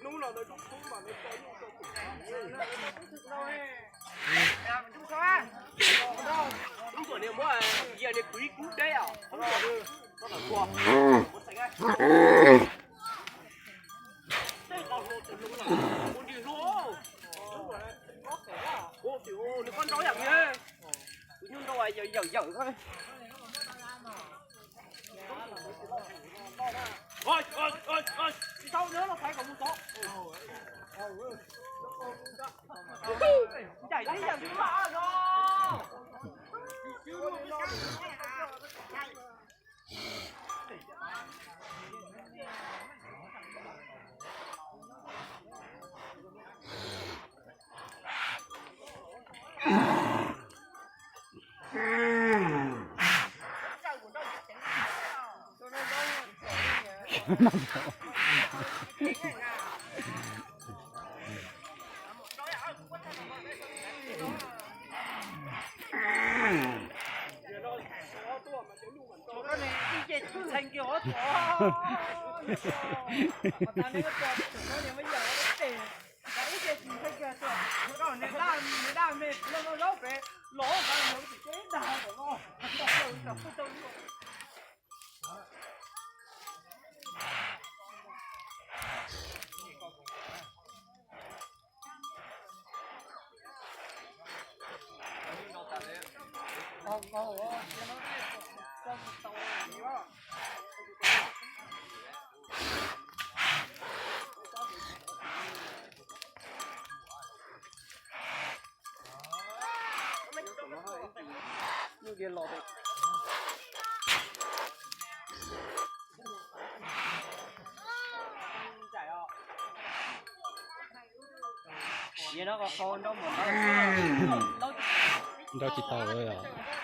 Hnub no lawv rub khub mas lawv tso nyuj rau kuv. Hnub tuaj niag muab yia niag kwv kub deb os. Hnub tuaj, hnub tuaj tua. Tej qau hluas, ua dig hluas. Ua tim ua nws koj nrau yam li. Tus nyuj nrau yawm yawm yawm. Tsis tau, nws los thaiv kom mus tod. Ncaim li yam li mas no. Nrau tsis tau os.